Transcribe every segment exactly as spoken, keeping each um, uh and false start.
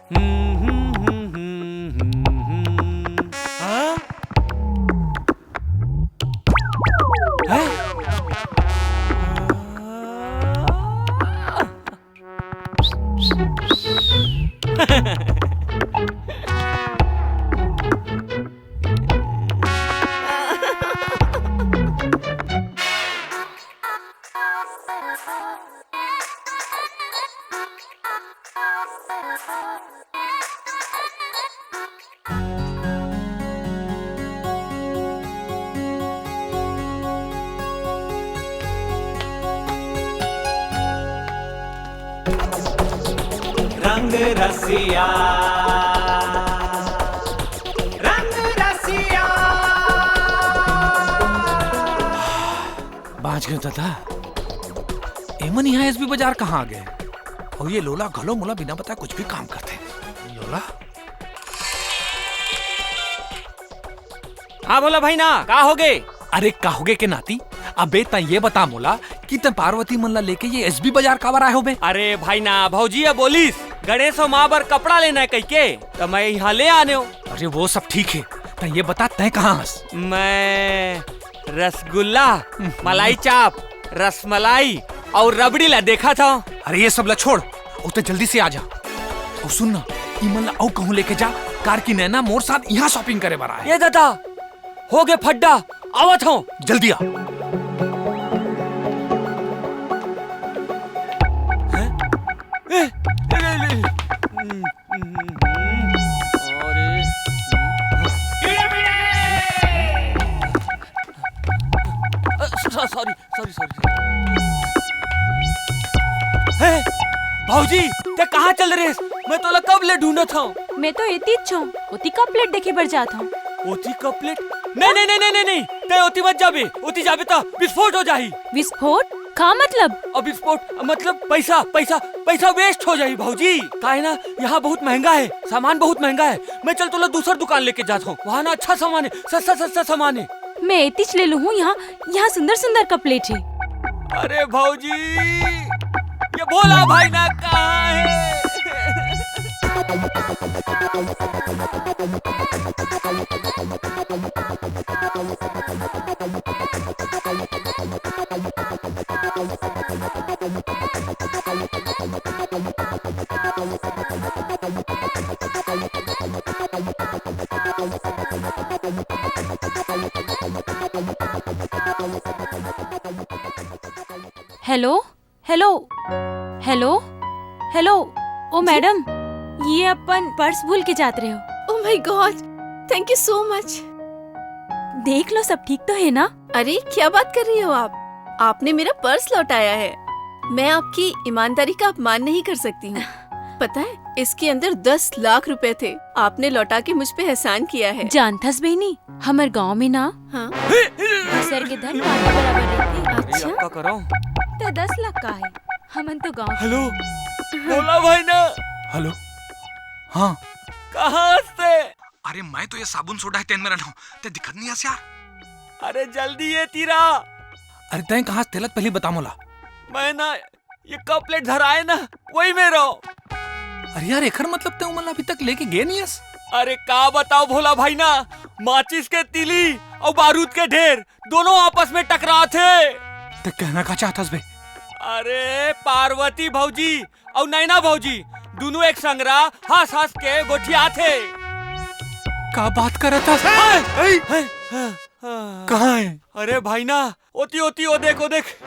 हाँ? हैं? रंग रसिया, रंग रसिया। बांच गए दादा। एमन यहाँ एसबी बाजार कहाँ आ गए? अउ ये लोला घलो मोला बिना बताए कुछ भी काम करथे। लोला? हाँ भोला भाई ना, का होगे? अरे का होगे के नाती, अबे तैं ये बता मोला कि तैं पार्वती मन ला लेके ये एसबी बाजार काबर आए हो बे? अरे भाई ना, भौजी ह बोलिस गणेश अउ माँ बर कपड़ा लेना हे कहिके, त मैं यहाँ ले आने हो। अरे वो सब ठीक हे, तैं ये बता तैं कहाँ हस? मैं रसगुल्ला, हम्म। मलाई चाप, रसमलाई अउ रबड़ी ला देखत हंव। अरे ये सब ला छोड़, अउ तैं जल्दी से आ जा। अउ सुन ना, इमन ला अउ कहूँ लेके जा, कार की नैना मोर साथ यहाँ shopping करे बर आए। ये दादा, होगे फड्डा, आवत हंव। जल्दी आ। हैं? ए, ए, ए, ए, हम्म, हम्म, हम्म। अरे, अ, स-, स-, sorry, sorry, sorry, sorry। हे, भौजी, तैं कहाँ चल रहे हस? मैं तोला कब ले ढूंढत हंव। मैं तो एतीच हंव, ओती का plate देखे बर जात हंव। ओती का plate? नहीं, नहीं, नहीं, नहीं, नहीं, नहीं। तैं ओती मत जाबे, ओती जाबे त विस्फोट हो जाही। विस्फोट? का मतलब? अब विस्फोट मतलब पैसा, पैसा, पैसा waste हो जाही भौजी। काहे ना, यहाँ बहुत महंगा हे, सामान बहुत महंगा हे। मैं चल तोला दूसर दुकान लेके जात हंव, वहाँ ना अच्छा सामान हे, सस्ता, सस्ता सामान हे। मैं एतीच ले लूँ हूँ, यहाँ, यहाँ सुंदर सुंदर का plate हे। अरे भौजी, ये भोला भाई ना कहाँ हे? Hello, hello, hello, hello. ओ जी? मैडम, ये अपन पर्स भूल के जात रहे हो। Oh my God, thank you so much। देख लो, सब ठीक तो है ना? अरे, क्या बात कर रही हो आप? आपने मेरा पर्स लौटाया है। मैं आपकी ईमानदारी का अपमान नहीं कर सकती हूँ। पता है, इसके अंदर दस लाख रुपए थे। आपने लौटा के मुझ पे एहसान किया है। जानथस बहिनी, हमर गांव में ना, हाँ। दूसर के धन माटी बराबर रहिथे। अच्छा? अरे, अक्का करो। त दस लाख का है? हमन तो गांव के हेलो, भोला भाई ना। हेलो। हाँ। कहाँ हस तैं? अरे, मैं तो ये साबुन सोडा हे तेन में रहना हूँ, तैं दिखत नहीं हस यार। अरे, जल्दी ये तीरा। अरे, तैं कहाँ हस तेला त पहली बता मोला। मैं ना ये का plate धराए ना, वही में रहो। अरे यार, एखर मतलब तैं उमन ला अभी तक लेके गे नहीं हस? अरे का बताओ भोला भाई ना, माचिस के तीली अउ बारूद के ढेर दोनों आपस में टकरात हे। तैं कहना का चाहत हस बे? अरे पार्वती भौजी अउ नैना भौजी, दोनों एक संगरा हंस हंस के गोठियात हे। का बात करत हस? ए, ए, ए, ए, कहाँ हे? अरे भाई ना, ओती, ओती, ओ देख, ओ देख।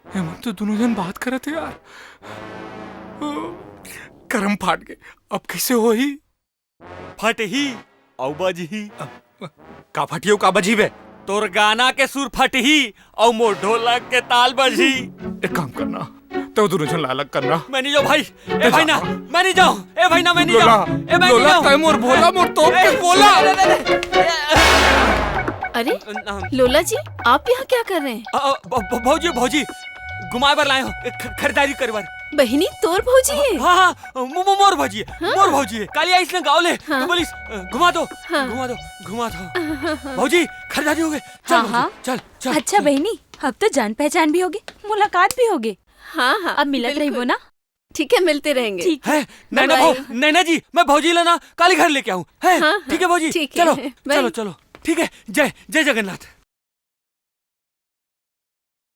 एमन तो दोनों झन बात करत हे यार। करम फाट गे, अब कइसे होही? फटही अउ बजही। अ, का फटही अउ का बजही बे? तोर गाना के सुर फटही अउ मोर ढोलक के ताल बजही। एक काम करना, तैं दोनों झन ला अलग करना। मैं नहीं जाऊँ भाई, ए भाई ना, मैं नहीं जाऊँ, ए भाई ना, मैं नहीं जाऊँ, ए मैं नहीं जाऊँ। तैं मोर भोला, मोर तोप के भोला। अरे, लोला जी, आप यहाँ क्या कर रहे हैं? अ, अ, भ-, भ-, भौजी, भौजी, घुमाए बर लाए हों, ख-, खरीदारी करे बर। बहिनी, तोर भौजी हे? हाँ, हाँ, मो-, मो-, मोर भौजी हे, हाँ? मोर भौजी हे। काली आइस ना गाँव ले, हाँ। तो बोलिस, "अ, घुमा दो, हाँ। घुमा दो, घुमा दो।" भौजी, खरीदारी होगे। चल हाँ, भौजी, हाँ। चल, चल, अच्छा चल। बहिनी, अब तो जान पहचान भी होगे, मुलाकात भी होगे। हाँ, हाँ, अब मिलत बिल्कुल। रहिबो ना? ठीक है, मिलते रहेंगे। ठीक है। है नैना Bye. भौ, नैना जी, मैं भौजी ला ना काली घर लेके आऊँ। है हाँ, हाँ, ठीक है भौजी, ठीक है। चलो Bye. चलो चलो, ठीक है, जय जय जगन्नाथ।